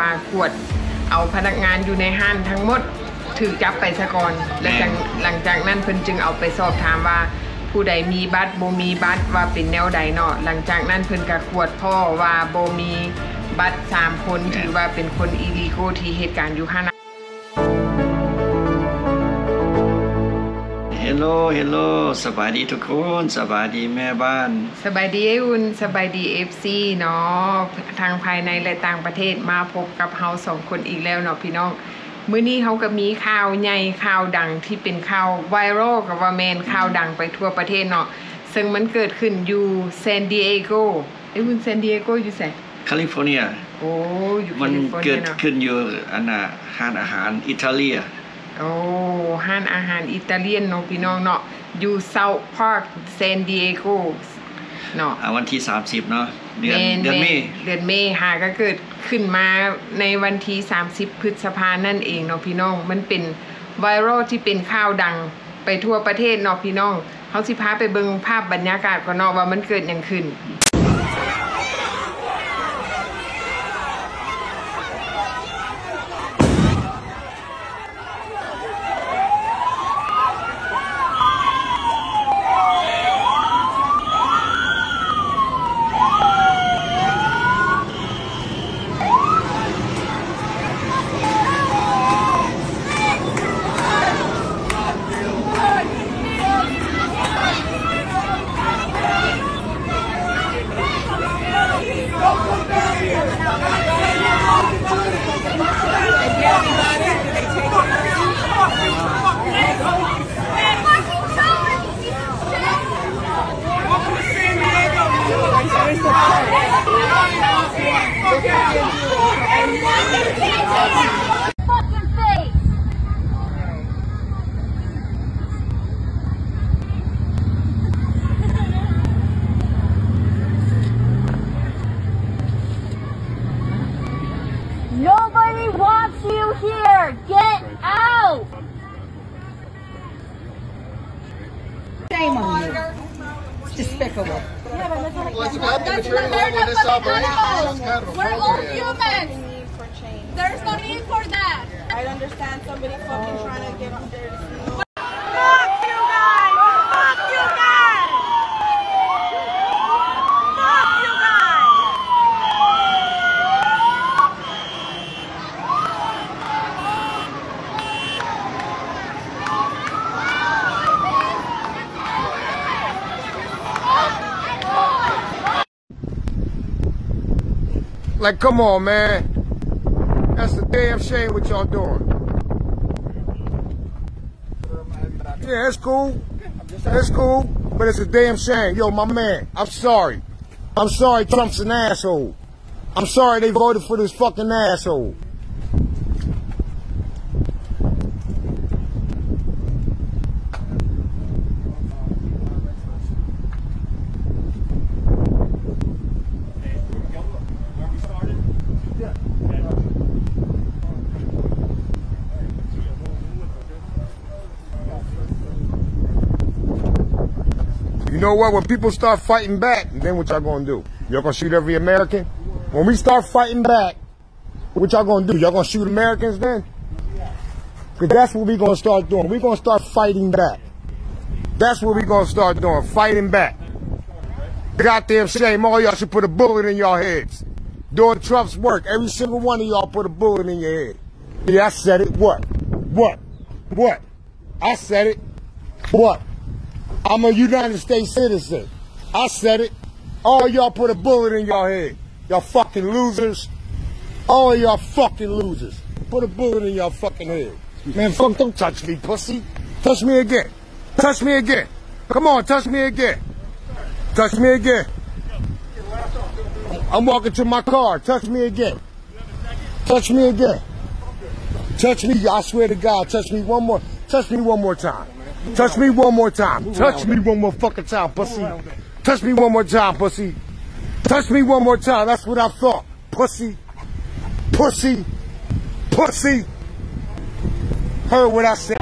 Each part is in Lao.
ວ່າກວດເອົາພະນັກງານຢູ່ໃນຮ້ານທັງໝົດຖືກຈັບໄປຊະກ່ອນ ແລະ ແມ່ນ ຈັ່ງ ຫຼັງຈາກນັ້ນເພິ່ນຈຶ່ງເອົາໄປສອບຖາມວ່າຜູ້ໃດມີບັດ ບໍ່ມີບັດ ວ່າເປັນແນວໃດເນາະ. ຫຼັງຈາກນັ້ນເພິ່ນກະກວດພໍ້ວ່າບໍ່ມີບັດສາມຄົນ ແມ່ນ ຖືວ່າເປັນຄົນອີລີໂກທີ່ເຮັດການຢູ່ຫັ້ນ. Hello hello ສະບາຍດີທຸກຄົນ ສະບາຍດີແມ່ບ້ານ ສະບາຍດີອ້າຍອຸ່ນ ສະບາຍດີເອັຟຊີເນາະ ທັງພາຍໃນ ແລະ ຕ່າງປະເທດ ມາພົບກັບເຮົາສອງຄົນອີກແລ້ວເນາະພີ່ນ້ອງ. ມື້ນີ້ເຮົາກະມີຂ່າວໃຫຍ່ຂ່າວດັງທີ່ເປັນຂ່າວໄວຣັລກະວ່າແມ່ນ ອືມ ຂ່າວດັງໄປທົ່ວປະເທດເນາະ ເຊິ່ງມັນເກີດຂຶ້ນຢູ່ແຊນດີເອໂກ. ອ້າຍອຸ່ນ ແຊນດີເອໂກຢູ່ໃສ? ຄາລິຟໍເນຍ. ໂອ້ ຢູ່ຄາລິຟໍເນຍເນາະ ມັນເກີດຂຶ້ນຢູ່ ອັນນ່າ ຮ້ານອາຫານອີຕາເລຍ. ໂອ້ ຮ້ານອາຫານອີຕາລຽນເນາະພີ່ນ້ອງເນາະ ຢູ່ South Park San Diego ເນາະ ອ່າ ວັນທີສາມສິບເນາະ ເດືອນ ແມ່ນ ເດືອນເມ ແມ່ນ ເດືອນເມຫາກະເກີດຂຶ້ນມາໃນວັນທີສາມສິບ ພຶດສະພານັ້ນເອງເນາະພີ່ນ້ອງ. ມັນເປັນໄວຣັລທີ່ເປັນຂ່າວດັງໄປທົ່ວປະເທດເນາະພີ່ນ້ອງ. ເຮົາຊິພາໄປເບິ່ງພາບບັນຍາກາດກ່ອນເນາະ ວ່າມັນເກີດຫຍັງຂຶ້ນ. Nobody wants you here. Get out. Shame on you. It's despicable. We're all humans. There's no need for that. I understand somebody fucking trying to get up there. Fuck you guys! Fuck you guys! Fuck you guys! Like, come on, man. That's a damn shame what y'all doing. Yeah, it's cool. It's cool, but it's a damn shame. Yo, my man, I'm sorry. I'm sorry Trump's an asshole. I'm sorry they voted for this fucking asshole. You know what? When people start fighting back, then what y'all gonna do? Y'all gonna shoot every American? When we start fighting back, what y'all gonna do? Y'all gonna shoot Americans then? 'Cause that's what we gonna start doing. We gonna start fighting back. That's what we gonna start doing, fighting back. Goddamn shame. All y'all should put a bullet in y'all heads. Doing Trump's work. Every single one of y'all put a bullet in your head. Yeah, I said it. What? What? What? I said it. What? I'm a United States citizen. I said it. All y'all put a bullet in y'all head. Y'all fucking losers. All y'all fucking losers. Put a bullet in y'all fucking head. Man, fuck, don't touch me, pussy. Touch me again. Touch me again. Come on, touch me again. Touch me again. I'm walking to my car. Touch me again. Touch me again. Touch me, I swear to God, touch me one more, touch me one more time. Touch me one more time. Touch me one more fucking time, pussy. Touch me one more time, pussy. Touch me one more time. That's what I thought, pussy. Pussy. Pussy. Heard what I said.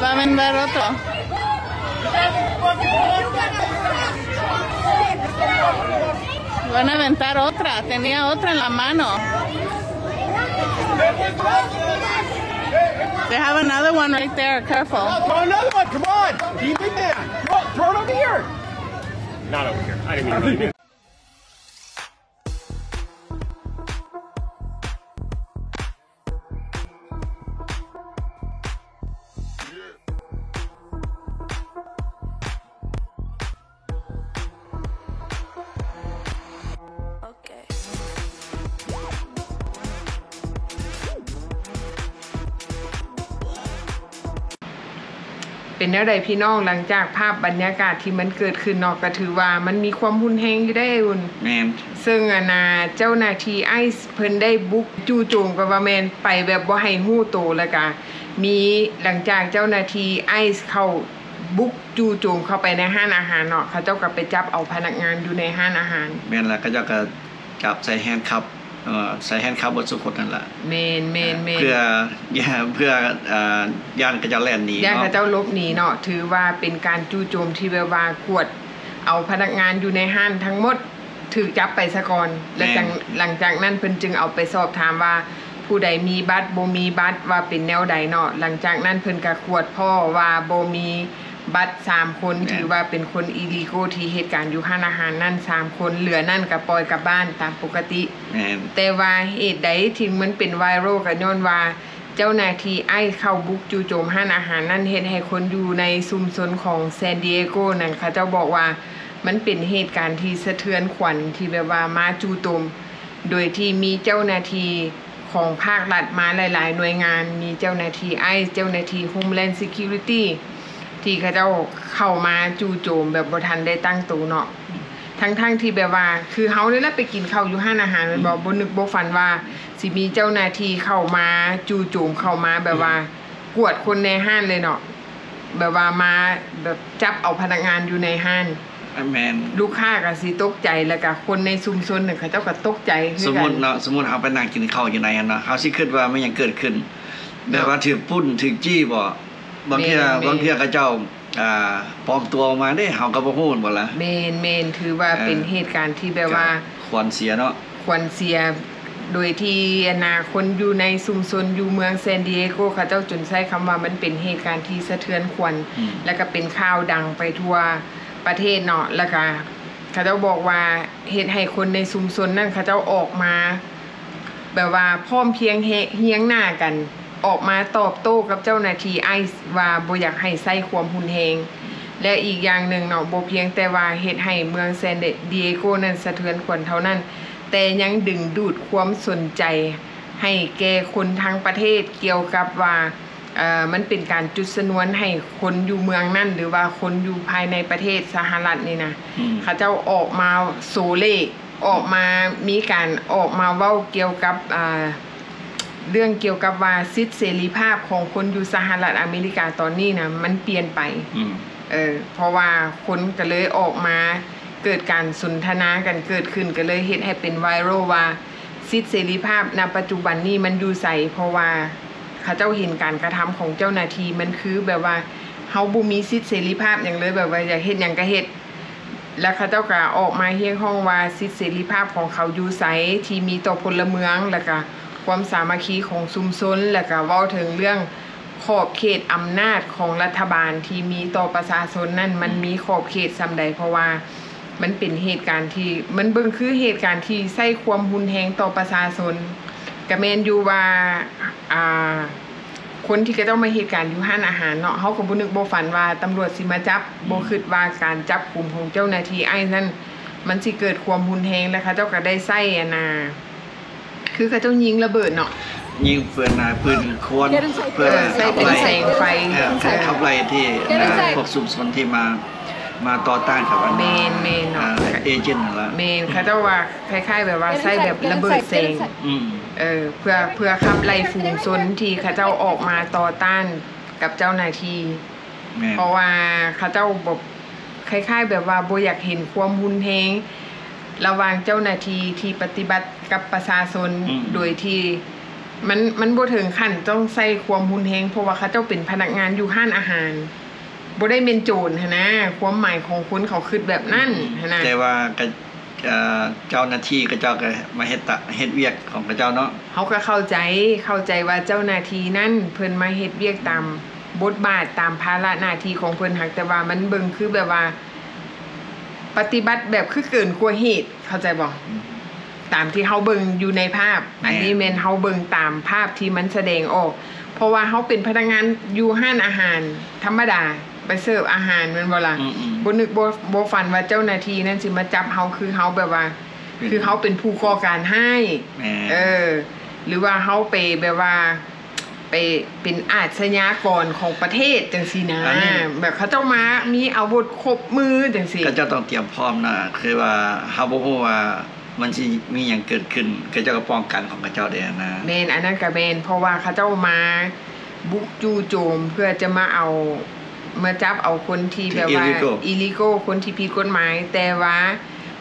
Va a aventar otro. Van a aventar otra. Tenía otra en la mano. They have another one right there. Careful. Throw another one. Come on. Keep it there. Throw, throw it over here. Not over here. I didn't mean to. ເປັນແນວໃດພີ່ນ້ອງ ຫຼັງຈາກພາບບັນຍາກາດທີ່ມັນເກີດຂຶ້ນເນາະ ກໍຖືວ່າມັນມີຄວາມຮຸນແຮງຢູ່ເດ້ ອຸ່ນ. ແມ່ນ. ເຊິ່ງອັນນ່າ ເຈົ້າໜ້າທີ່ໄອສ໌ເພິ່ນໄດ້ບຸກຈູ່ໂຈມ ກໍວ່າແມ່ນໄປແບບບໍ່ໃຫ້ຮູ້ໂຕ ແລ້ວກະມີຫຼັງຈາກເຈົ້າໜ້າທີ່ໄອສ໌ເຂົ້າບຸກຈູ່ໂຈມເຂົ້າໄປໃນຮ້ານອາຫານເນາະ ເຂົາເຈົ້າກໍໄປຈັບເອົາພະນັກງານຢູ່ໃນຮ້ານອາຫານ. ແມ່ນລະ ເຂົາເຈົ້າກໍຈັບໃສ່ແຮນຄັບ ເອີ ໃສ່ແຮນຄັບເບິດສູ່ຄົນຫັ້ນລະ. ແມ່ນໆໆ ເພື່ອ ເພື່ອ ເອີ ຢ້ານເຂົາເຈົ້າແລ່ນໜີ ຢ້ານເນາະ ເຂົາເຈົ້າຫຼົບໜີເນາະ. ຖືວ່າເປັນການຈູ່ໂຈມທີ່ແບບວ່າກວດເອົາພະນັກງານຢູ່ໃນຮ້ານທັງໝົດ ຖືກຈັບໄປສາກ່ອນ ແລ້ວຈັ່ງ ແມ່ນ ຫຼັງຈາກນັ້ນເພິ່ນຈຶ່ງເອົາໄປສອບຖາມວ່າຜູ້ໃດມີບັດ ບໍ່ມີບັດ ວ່າເປັນແນວໃດເນາະ. ຫຼັງຈາກນັ້ນເພິ່ນກະກວດພໍ້ວ່າບໍ່ມີບັດສາມຄົນ ແມ່ນ ຖືວ່າເປັນຄົນອີລີໂກທີ່ເຮັດການຢູ່ຮ້ານອາຫານນັ້ນສາມຄົນ ເຫຼືອນັ້ນກະປ່ອຍກັບບ້ານຕາມປົກກະຕິ. ແມ່ນ. ແຕ່ວ່າເຫດໃດທີ່ມັນເປັນໄວຣັລ ກະຍ້ອນວ່າ ເຈົ້າໜ້າທີ່ໄອສ໌ເຂົ້າບຸກຈູ່ໂຈມຮ້ານອາຫານນັ້ນ ເຮັດໃຫ້ຄົນຢູ່ໃນຊຸມຊົນຂອງແຊນດີເອໂກນັ້ນ ເຂົາເຈົ້າບອກວ່າມັນເປັນເຫດການທີ່ສະເທືອນຂວັນ ທີ່ແບບວ່າມາຈູ່ໂຈມ ໂດຍທີ່ມີເຈົ້າໜ້າທີ່ຂອງພາກລັດມາຫຼາຍໆໜ່ວຍງານ ມີເຈົ້າໜ້າທີ່ໄອສ໌ ເຈົ້າໜ້າທີ່ໂຮມແລນຊີຄິວຣິຕີ ທີ່ເຂົາເຈົ້າເຂົ້າມາຈູ່ໂຈມແບບບໍ່ທັນໄດ້ຕັ້ງໂຕເນາະ. ທັງໆທີ່ແບບວ່າ ຄືເຮົານີ້ແຫຼະໄປກິນເຂົ້າຢູ່ຮ້ານອາຫານແມ່ນບໍ່ ອືມ ບໍ່ນຶກບໍ່ຝັນວ່າຊິມີເຈົ້າໜ້າທີ່ເຂົ້າມາຈູ່ໂຈມ ເຂົ້າມາແບບວ່າ ອືມ ກວດຄົນໃນຮ້ານເລີຍເນາະ ແບບວ່າມາແບບຈັບເອົາພະນັກງານຢູ່ໃນຮ້ານ. ອາ ແມ່ນ. ລູກຄ້າກໍຊິຕົກໃຈ ແລ້ວກໍຄົນໃນຊຸມຊົນນັ້ນເຂົາເຈົ້າກໍຕົກໃຈຄືກັນ. ສົມມຸດເນາະ ສົມມຸດເຮົາໄປນັ່ງກິນເຂົ້າຢູ່ໃນຫັ້ນເນາະ ເຮົາຊິຄິດວ່າມັນຫຍັງເກີດຂຶ້ນ ແບບວ່າຖືກປຸ້ນ ຖືກຈີ້ບໍ? ບາງເທື່ອ ແມ່ນໆ ບາງເທື່ອເຂົາເຈົ້າ ອ່າ ປອມຕົວອອກມາເດ້ ເຮົາກໍບໍ່ຮູ້ແມ່ນບໍ່ລະ? ແມ່ນໆ ຖືວ່າເປັນ ເອີ ເຫດການທີ່ແບບວ່າ ກໍຂວັນເສຍເນາະ ຂວັນເສຍ ໂດຍທີ່ອັນນ່າ ຄົນຢູ່ໃນຊຸມຊົນຢູ່ເມືອງແຊນດີເອໂກ ເຂົາເຈົ້າຈົນໃຊ້ຄຳວ່າມັນເປັນເຫດການທີ່ສະເທືອນຂວັນ ອືມ ແລ້ວກໍເປັນຂ່າວດັງໄປທົ່ວປະເທດເນາະ ແລ້ວກໍເຂົາເຈົ້າບອກວ່າເຮັດໃຫ້ຄົນໃນຊຸມຊົນນັ້ນ ເຂົາເຈົ້າອອກມາ ແບບວ່າພ້ອມພຽງແຮ- ຮຽງໜ້າກັນ ອອກມາຕອບໂຕ້ກັບເຈົ້າໜ້າທີ່ໄອສ໌ວ່າບໍ່ຢາກໃຫ້ໃຊ້ຄວາມຮຸນແຮງ ແລະ ອີກຢ່າງໜຶ່ງເນາະ ບໍ່ພຽງແຕ່ວ່າເຮັດໃຫ້ເມືອງແຊນດີເອໂກນັ້ນສະເທືອນຂວັນເທົ່ານັ້ນ ແຕ່ຍັງດຶງດູດຄວາມສົນໃຈໃຫ້ແກ່ຄົນທັງປະເທດ ກ່ຽວກັບວ່າ ເອີ ມັນເປັນການຈຸດຊະນວນໃຫ້ຄົນຢູ່ເມືອງນັ້ນ ຫຼືວ່າຄົນຢູ່ພາຍໃນປະເທດສະຫະລັດນີ້ນະ ອືມ ເຂົາເຈົ້າອອກມາໂຊເລກ ອອກມາ ມີການອອກມາເວົ້າກ່ຽວກັບ ອ່າ ເລື່ອງກ່ຽວກັບວ່າສິດເສລີພາບຂອງຄົນຢູ່ສະຫະລັດອາເມລິກາຕອນນີ້ນະ ມັນປ່ຽນໄປ ອືມ ເອີ ເພາະວ່າຄົນກໍເລີຍອອກມາ ເກີດການສົນທະນາກັນເກີດຂຶ້ນ ກໍເລີຍເຮັດໃຫ້ເປັນໄວຣັລວ່າ ສິດເສລີພາບນະປັດຈຸບັນນີ້ມັນຢູ່ໃສ? ເພາະວ່າເຂົາເຈົ້າເຫັນການກະທຳຂອງເຈົ້າໜ້າທີ່ ມັນຄືແບບວ່າເຮົາບໍ່ມີສິດເສລີພາບຫຍັງເລີຍ ແບບວ່າຢາກເຮັດຫຍັງກໍເຮັດ ແລ້ວເຂົາເຈົ້າກໍອອກມາຮຽກຮ້ອງວ່າ ສິດເສລີພາບຂອງເຂົາຢູ່ໃສ ທີ່ມີຕໍ່ພົນລະເມືອງ ແລ້ວກໍຄວາມສາມັກຄີຂອງຊຸມຊົນ ແລ້ວກໍເວົ້າເຖິງເລື່ອງຂອບເຂດອຳນາດຂອງລັດຖະບານທີ່ມີຕໍ່ປະຊາຊົນນັ້ນ ມັນ ອືມ ມີຂອບເຂດສ່ຳໃດ ເພາະວ່າ ມັນເປັນເຫດການທີ່ ມັນເບິ່ງຄືເຫດການທີ່ໃຊ້ຄວາມຮຸນແຮງຕໍ່ປະຊາຊົນ. ກະແມ່ນຢູ່ວ່າ ອ່າ ຄົນທີ່ເຂົາເຈົ້າມາເຮັດການຢູ່ຮ້ານອາຫານເນາະ ເຮົາກໍບໍ່ນຶກບໍ່ຝັນວ່າຕຳຫຼວດຊິມາຈັບ ອືມ ບໍ່ຄິດວ່າການຈັບກຸມຂອງເຈົ້າໜ້າທີ່ໄອສ໌ນັ້ນ ມັນຊິເກີດຄວາມຮຸນແຮງ ແລະ ເຂົາເຈົ້າກໍໄດ້ໃຊ້ອັນນ່າ ຄືເຂົາເຈົ້າຍິງລະເບີດເນາະ ຍິງເພື່ອນາ ປືນຄວັນ ເພື່ອ ເອີ ໃຊ້ເປັນແສງໄຟ ເພື່ອຂັບໄລ່ທີ່ ເອີ ພວກຊຸມຊົນທີ່ມາ ມາຕໍ່ຕ້ານກັບອັນ ແມ່ນໆເນາະ ອ່າ ເອເຈນນັ້ນລະ ແມ່ນ ເຂົາເຈົ້າວ່າຄ້າຍໆແບບວ່າໃຊ້ແບບລະເບີດແສງ ອືມ ເອີ ເພື່ອ ເພື່ອຂັບໄລ່ຝູງຊົນທີ່ເຂົາເຈົ້າອອກມາຕໍ່ຕ້ານກັບເຈົ້າໜ້າທີ່ ແມ່ນ ເພາະວ່າເຂົາເຈົ້າແບບ ຄ້າຍໆແບບວ່າບໍ່ຢາກເຫັນຄວາມຮຸນແຮງລະຫວ່າງເຈົ້າໜ້າທີ່ທີ່ປະຕິບັດກັບປະຊາຊົນ ອືມ ໂດຍທີ່ ມັນ ມັນບໍ່ເຖິງຂັ້ນຕ້ອງໃຊ້ຄວາມຮຸນແຮງ ເພາະວ່າເຂົາເຈົ້າເປັນພະນັກງານຢູ່ຮ້ານອາຫານ ບໍ່ໄດ້ແມ່ນໂຈນຫັ້ນນະ. ຄວາມໝາຍຂອງຄົນເຂົາຄິດແບບນັ້ນ ອືມ ຫັ້ນນະ. ແຕ່ວ່າກະ ເອີ ເຈົ້າໜ້າທີ່ເຂົາເຈົ້າກໍມາເຮັດຕະ ເຮັດວຽກຂອງເຂົາເຈົ້າເນາະ. ເຮົາກໍເຂົ້າໃຈ ເຂົ້າໃຈວ່າເຈົ້າໜ້າທີ່ນັ້ນເພິ່ນມາເຮັດວຽກຕາມບົດບາດ ຕາມພາລະໜ້າທີ່ຂອງເພິ່ນ ຫາກແຕ່ວ່າມັນເບິ່ງຄືແບບວ່າປະຕິບັດແບບຄືເກີນກວ່າເຫດ ເຂົ້າໃຈບໍ່? ອືມ ຕາມທີ່ເຮົາເບິ່ງຢູ່ໃນພາບ ແມ່ນ ອັນນີ້ແມ່ນເຮົາເບິ່ງຕາມພາບທີ່ມັນສະແດງອອກ ເພາະວ່າເຮົາເປັນພະນັກງານຢູ່ຮ້ານອາຫານທຳມະດາ ໄປເສີບອາຫານແມ່ນບໍ່ລະ? ອືມໆ ບໍ່ນຶກບໍ່ ບໍ່ຝັນວ່າເຈົ້າໜ້າທີ່ນັ້ນຊິມາຈັບເຮົາ ຄືເຮົາແບບວ່າ ເປັນ ຄືເຮົາເປັນຜູ້ກໍ່ການຮ້າຍ ແມ່ນ ເອີ ຫຼືວ່າເຮົາໄປແບບວ່າ ໄປເປັນອາຊະຍາກອນຂອງປະເທດຈັ່ງຊີ້ນະ. ອັນນີ້ ແບບເຂົາເຈົ້າມາມີອາວຸດຄົບມືຈັ່ງຊີ້ ເຂົາເຈົ້າຕ້ອງຕຽມພ້ອມນະ ຄືວ່າເຮົາບໍ່ຮູ້ວ່າມັນຊິມີຫຍັງເກີດຂຶ້ນ ເຂົາເຈົ້າກໍປ້ອງກັນຂອງເຂົາເຈົ້າເດ້ນະ. ແມ່ນ ອັນນັ້ນກໍແມ່ນ ເພາະວ່າເຂົາເຈົ້າມາບຸກຈູ່ໂຈມເພື່ອຈະມາເອົາ ມາຈັບເອົາຄົນທີ່ ທີ່ ແບບວ່າ illegal illegal ຄົນທີ່ຜິດກົດໝາຍ ແຕ່ວ່າ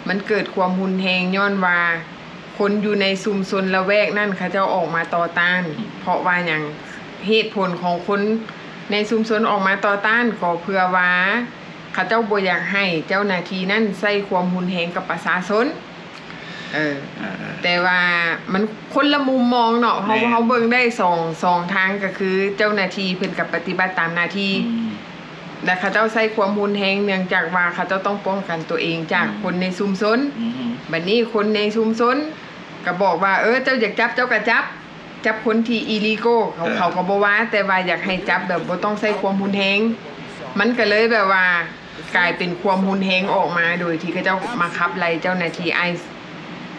ມັນເກີດຄວາມຮຸນແຮງຍ້ອນວ່າ ຄົນຢູ່ໃນຊຸມຊົນລະແວກນັ້ນເຂົາເຈົ້າອອກມາຕໍ່ຕ້ານ. ເພາະວ່າຫຍັງ? ເຫດຜົນຂອງຄົນໃນຊຸມຊົນອອກມາຕໍ່ຕ້ານ ກໍເພື່ອວ່າເຂົາເຈົ້າບໍ່ຢາກໃຫ້ເຈົ້າໜ້າທີ່ນັ້ນໃຊ້ຄວາມຮຸນແຮງກັບປະຊາຊົນ. ເອີ ເອີ ແຕ່ວ່າມັນຄົນລະມຸມມອງເນາະ. ເຮົາ ແມ່ນ ເຮົາເບິ່ງໄດ້ສອງ ສອງທາງ ກໍຄືເຈົ້າໜ້າທີ່ເພິ່ນກໍປະຕິບັດຕາມໜ້າທີ່ ອືມ ແລະ ເຂົາເຈົ້າໃຊ້ຄວາມຮຸນແຮງ ເນື່ອງຈາກວ່າເຂົາເຈົ້າຕ້ອງປ້ອງກັນຕົວເອງຈາກ ອືມ ຄົນໃນຊຸມຊົນ. ອືມ ບັດນີ້ຄົນໃນຊຸມຊົນກໍບອກວ່າ ເອີ ເຈົ້າຢາກຈັບເຈົ້າກໍຈັບ ຈັບຄົນທີ່ illegal ເຂົາ ເອີ ເຂົາກໍບໍ່ວ່າ ແຕ່ວ່າຢາກໃຫ້ຈັບແບບບໍ່ຕ້ອງໃຊ້ຄວາມຮຸນແຮງ ມັນກໍເລີຍແບບວ່າກາຍເປັນຄວາມຮຸນແຮງອອກມາ ໂດຍທີ່ເຂົາເຈົ້າມາຂັບໄລ່ເຈົ້າໜ້າທີ່ ICE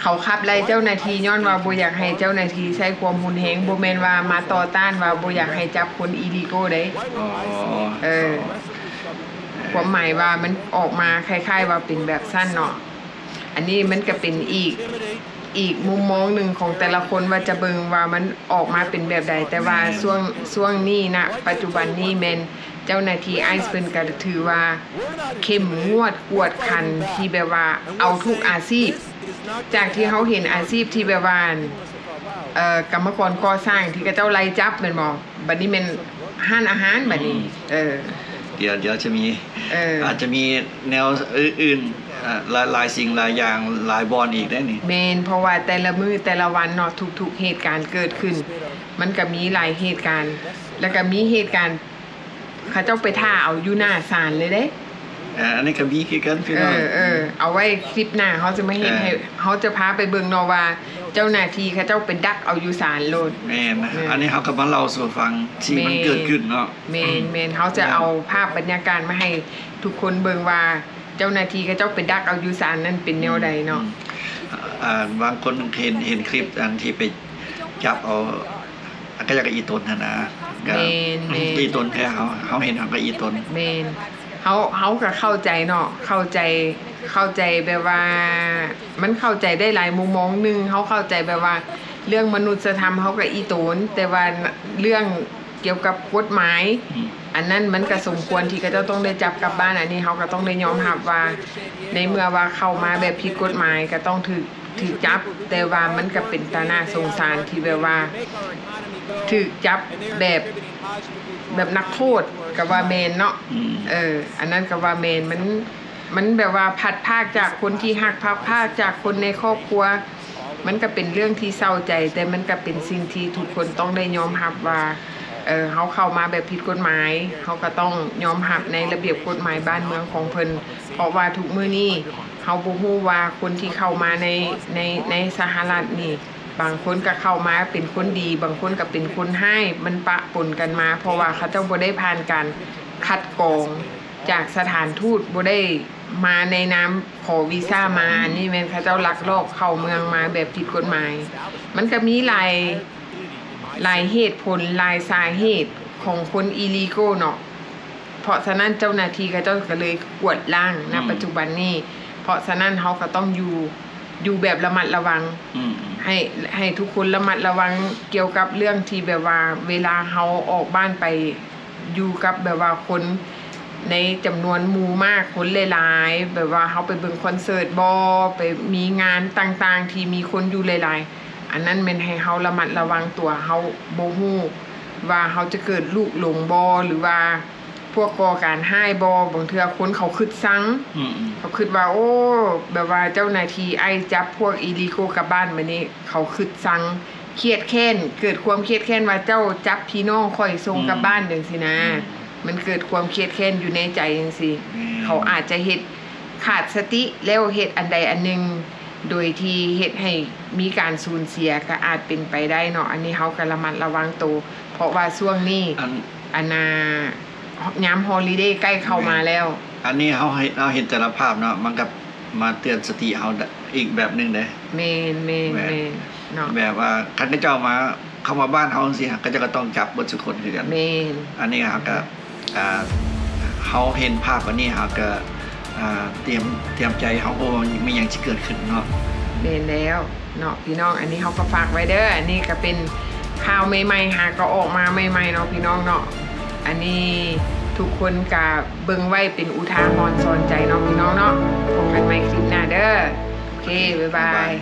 ເຂົາຂັບໄລ່ເຈົ້າໜ້າທີ່ຍ້ອນວ່າບໍ່ຢາກໃຫ້ເຈົ້າໜ້າທີ່ໃຊ້ຄວາມຮຸນແຮງ ບໍ່ແມ່ນວ່າມາຕໍ່ຕ້ານວ່າບໍ່ຢາກໃຫ້ຈັບຄົນ illegal ເດ້. ອໍ ເອີ ຄວາມໝາຍວ່າມັນອອກມາຄ້າຍໆວ່າເປັນແບບຊັ້ນເນາະ. ອັນນີ້ມັນກໍເປັນອີກ ອີກມຸມມອງໜຶ່ງຂອງແຕ່ລະຄົນວ່າຈະເບິ່ງວ່າມັນອອກມາເປັນແບບໃດ ແຕ່ວ່າ ແມ່ນ ຊ່ວງ ຊ່ວງນີ້ນະ ປັດຈຸບັນນີ້ແມ່ນເຈົ້າໜ້າທີ່ ICE ເພິ່ນກໍຖືວ່າເຂັ້ມງວດກວດຂັນ ທີ່ແບບວ່າເອົາທຸກອາຊີບ ຈາກທີ່ເຮົາເຫັນອາຊີບທີ່ແບບວ່າ ເອີ ກຳມະກອນກໍ່ສ້າງທີ່ເຂົາເຈົ້າໄລ່ຈັບແມ່ນບໍ່? ບັດນີ້ແມ່ນຮ້ານອາຫານບັດນີ້ ອືມ ເອີ ດຽວ ດຽວຈະມີ ເອີ ອາດຈະມີແນວອື່ນໆ ຫຼາຍ ຫຼາຍສິ່ງຫຼາຍຢ່າງ ຫຼາຍບ່ອນອີກເດ້ນີ້. ແມ່ນ ເພາະວ່າແຕ່ລະມື້ແຕ່ລະວັນເນາະ ທຸກໆເຫດການເກີດຂຶ້ນ ມັນກໍມີຫຼາຍເຫດການ ແລ້ວກໍມີເຫດການ ເຂົາເຈົ້າໄປຖ້າເອົາຢູ່ໜ້າສານເລີຍເດ້. ເອີ ອັນນີ້ກໍມີຄືກັນພີ່ນ້ອງ. ເອີ ເອີ ເອົາໄວ້ຄລິບໜ້າເຮົາຈະມາເຮັດໃຫ້ ເອີ ເຮົາຈະພາໄປເບິ່ງເນາະວ່າ ເຈົ້າໜ້າທີ່ເຂົາເຈົ້າໄປດັກເອົາຢູ່ສານໂລດ. ແມ່ນ ເອີ ອັນນີ້ເຮົາກໍມາເລົ່າສູ່ຟັງທີ່ມັນເກີດຂຶ້ນເນາະ. ແມ່ນ ອືມ ແມ່ນ ເຮົາຈະເອົາພາບບັນຍາກາດມາໃຫ້ທຸກຄົນເບິ່ງວ່າ ເຈົ້າໜ້າທີ່ເຂົາເຈົ້າໄປດັກເອົາຢູ່ສານນັ້ນເປັນແນວໃດເນາະ. ອືມ ອາ ບາງຄົນເຫັນ ເຫັນຄລິບອັນທີ່ໄປຈັບເອົາ ກໍຢາກອີຕົນຫັ້ນນະ. ແມ່ນ ແມ່ນ ອີຕົນແທ້ ເຮົາ ເຮົາເຫັນເຮົາກໍອີຕົນ. ແມ່ນ ເຮົາ ເຮົາກໍເຂົ້າໃຈເນາະ ເຂົ້າໃຈ ເຂົ້າໃຈແບບວ່າ ມັນເຂົ້າໃຈໄດ້ຫຼາຍມຸມມອງ. ໜຶ່ງ ເຮົາເຂົ້າໃຈແບບວ່າເລື່ອງມະນຸດສະທຳ ເຮົາກໍອີຕົນ ແຕ່ວ່າເລື່ອງ ກ່ຽວກັບກົດໝາຍ ອືມ ອັນນັ້ນມັນກໍສົມຄວນທີ່ເຂົາເຈົ້າຕ້ອງໄດ້ຈັບກັບບ້ານ. ອັນນີ້ເຮົາກໍຕ້ອງໄດ້ຍອມຮັບວ່າ ໃນເມື່ອວ່າເຂົ້າມາແບບຜິດກົດໝາຍກໍຕ້ອງຖືກ ຖືກຈັບ ແຕ່ວ່າມັນກໍເປັນຕາໜ້າສົງສານທີ່ແບບວ່າຖືກຈັບແບບ ແບບນັກໂທດກໍວ່າແມ່ນເນາະ. ອືມ ເອີ ອັນນັ້ນກໍວ່າແມ່ນ ມັນ ມັນແບບວ່າພັດພາກຈາກຄົນທີ່ຮັກ ພັດພາກຈາກຄົນໃນຄອບຄົວ ມັນກໍເປັນເລື່ອງທີ່ເສົ້າໃຈ ແຕ່ມັນກໍເປັນສິ່ງທີ່ທຸກຄົນຕ້ອງໄດ້ຍອມຮັບວ່າ ເອີ ເຮົາເຂົ້າມາແບບຜິດກົດໝາຍ ເຮົາກໍຕ້ອງຍອມຮັບໃນລະບຽບກົດໝາຍບ້ານເມືອງຂອງເພິ່ນ ເພາະວ່າທຸກມື້ນີ້ເຮົາບໍ່ຮູ້ວ່າຄົນທີ່ເຂົ້າມາໃນ ໃນ ໃນສະຫະລັດນີ້ ບາງຄົນກໍເຂົ້າມາເປັນຄົນດີ ບາງຄົນກໍເປັນຄົນຮ້າຍ ມັນປະປົນກັນມາ ເພາະວ່າເຂົາເຈົ້າບໍ່ໄດ້ຜ່ານການຄັດກອງຈາກສະຖານທູດ ບໍ່ໄດ້ມາໃນນາມ ຂໍວີຊາມາ ອືມ ອັນນີ້ແມ່ນເຂົາເຈົ້າລັກລອບເຂົ້າເມືອງມາແບບຜິດກົດໝາຍ. ມັນກໍມີຫຼາຍ ຫຼາຍເຫດຜົນ ຫຼາຍສາເຫດຂອງຄົນ illegal ເນາະ. ເພາະສະນັ້ນເຈົ້າໜ້າທີ່ເຂົາເຈົ້າກໍເລີຍກວດລ້າງ ອືມ ນະປັດຈຸບັນນີ້. ເພາະສະນັ້ນເຮົາກໍຕ້ອງຢູ່ ຢູ່ແບບລະມັດລະວັງ ອືມ ໃຫ້ ໃຫ້ທຸກຄົນລະມັດລະວັງກ່ຽວກັບເລື່ອງທີ່ແບບວ່າເວລາເຮົາອອກບ້ານໄປ ຢູ່ກັບແບບວ່າຄົນໃນຈຳນວນໝູ່ມາກ ຄົນຫຼາຍໆ ແບບວ່າເຮົາໄປເບິ່ງຄອນເສີດບໍ ໄປມີງານຕ່າງໆທີ່ມີຄົນຢູ່ຫຼາຍໆ ອັນນັ້ນແມ່ນໃຫ້ເຮົາລະມັດລະວັງຕົວເຮົາ ບໍ່ຮູ້ວ່າເຮົາຈະເກີດລູກຫຼົງບໍ່ ຫຼືວ່າພວກກໍ່ການຮ້າຍບໍ່. ບາງເທື່ອຄົນເຂົາຄຶດຊັງ ອືມໆ ເຂົາຄຶດວ່າ ໂອ້ ແບບວ່າເຈົ້າໜ້າທີ່ໄອ້ຈັບພວກອີລີໂກກັບບ້ານ ບາດນີ້ເຂົາຄຶດຊັງ ຄຽດແຄ້ນ ເກີດຄວາມຄຽດແຄ້ນວ່າເຈົ້າຈັບພີ່ນ້ອງຂ້ອຍສົ່ງກັບບ້ານ ອືມ ຈັ່ງຊີ້ນະ ອືມ ມັນເກີດຄວາມຄຽດແຄ້ນຢູ່ໃນໃຈຈັ່ງຊີ້ ແມ່ນ ເຂົາອາດຈະເຮັດຂາດສະຕິ ແລ້ວເຮັດອັນໃດອັນໜຶ່ງ ໂດຍທີ່ເຮັດໃຫ້ມີການສູນເສຍ ກໍອາດເປັນໄປໄດ້ເນາະ. ອັນນີ້ເຮົາກໍລະມັດລະວັງໂຕ ເພາະວ່າຊ່ວງນີ້ ອັນ ອັນນ່າ ຍາມຮອລິເດໃກ້ເຂົ້າມາແລ້ວ ແມ່ນ ອັນນີ້ເຮົາເຮັດ ເຮົາເຫັນແຕ່ລະພາບເນາະ ມັນກໍມາເຕືອນສະຕິເຮົາອີກແບບໜຶ່ງເດ້. ແມ່ນໆໆ ແມ່ນ ເນາະ ແບບວ່າຄັນເຂົາເຈົ້າມາ ເຂົ້າມາບ້ານເຮົາຈັ່ງຊີ້ ເຂົາເຈົ້າກໍຕ້ອງຈັບເບິດຊຸຄົນຄືກັນ. ແມ່ນ ອັນນີ້ເຮົາກໍ ອ່າ ເຮົາເຫັນພາບອັນນີ້ ເຮົາກໍ ອ່າ ຕຽມ ຕຽມໃຈເຮົາ ເພາະວ່າມີຫຍັງຊິເກີດຂຶ້ນເນາະ. ແມ່ນແລ້ວເນາະພີ່ນ້ອງ ອັນນີ້ເຮົາກໍຝາກໄວ້ເດີ. ອັນນີ້ກໍເປັນຂ່າວໃໝ່ໆ ຫາກໍອອກມາໃໝ່ໆເນາະພີ່ນ້ອງເນາະ. ອັນນີ້ທຸກຄົນກໍເບິ່ງໄວ້ເປັນອຸທາຫອນສອນໃຈເນາະພີ່ນ້ອງເນາະ. ພົບກັນໃໝ່ຄລິບໜ້າເດີ. ໂອເຄ ບາຍບາຍ.